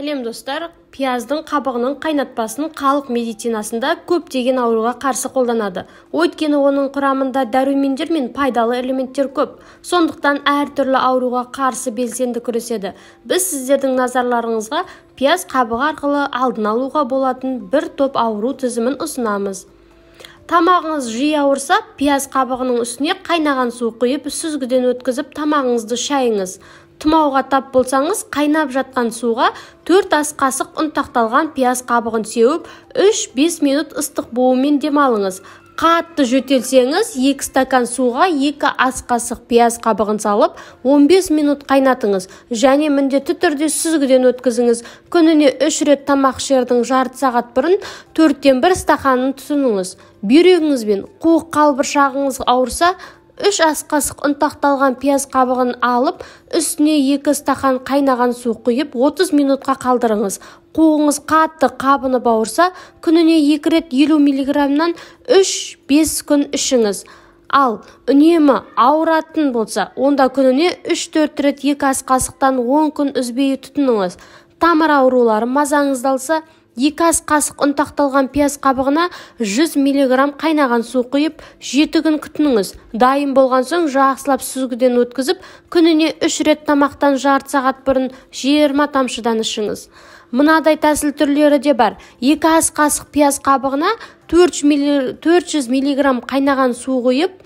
Сәлем, достар! Пияздың қабығының қайнатпасын халық медицинасында көптеген ауруға қарсы қолданады. Өйткені оның құрамында дәрумендер мен пайдалы элементтер көп. Сондықтан әртүрлі ауруға қарсы белсенді күреседі. Біз сіздердің назарларыңызға пияз қабығы арқылы алдын алуға болатын бір топ ауру тізімін ұсынамыз. Тамағыңыз жиі ауырса, пияз қабығының үстіне қайнаған су құйып, сүзгіден өткізіп, тамағыңызды шайыңыз. Тұмауға тап болсаңыз, қайнап жатқан суға 4 ас қасық ұнтақталған пияз қабығын сеуіп, 3-5 минут ыстық буымен демалыңыз. Қатты жөтелсеңіз, 2 стакан суға 2 ас қасық пияз қабығын салып, 15 минут қайнатыңыз және міндетті түрде сүзгіден өткізіңіз. Күніне 3 рет тамақ ішердің жарты сағат бұрын 1/4 стақанын тұтыныңыз. Бүйрегіңіз бен қуық қалбыршағыңыз ауырса, 3 ас қасық ұнтақталған пияз қабығын алып, үстіне 2 стақан қайнаған су құйып, 30 минутқа қалдырыңыз. Қуығыңыз қатты қабынып ауырса, күніне 2 рет 50 миллиграммнан 3-5 күн ішіңіз. Ал үнемі ауыратын болса, онда күніне 3-4 рет 2 ас қасықтан 10 күн үзбей тұтыныңыз. Тамыр аурулары мазаңызды алса, 2 ас қасық ұнтақталған пияз қабығына 100 миллиграмм қайнаған су құйып, 7 күн күтініңіз. Дайын болған соң жақсылап сүзгіден өткізіп, күніне 3 рет тамақтан жарты сағат бұрын 20 тамшыдан ішіңіз. Мынадай тәсіл түрлері де бар. 2 ас қасық пияз қабығына 400 миллиграмм қайнаған су құйып,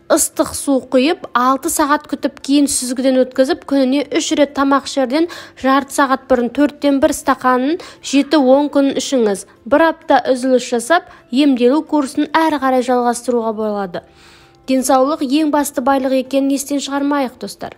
ыстық су құйып, 6 сағат күтіп, кейін сүзгіден өткізіп, күніне 3 рет тамақ ішерден жарты сағат бұрын 1/4 стақанын 7-10 күн ішіңіз. Бір апта үзіліс жасап, емделу курсын әрі қарай жалғастыруға болады. Денсаулық ең басты байлық екенін естен шығармайық, достар.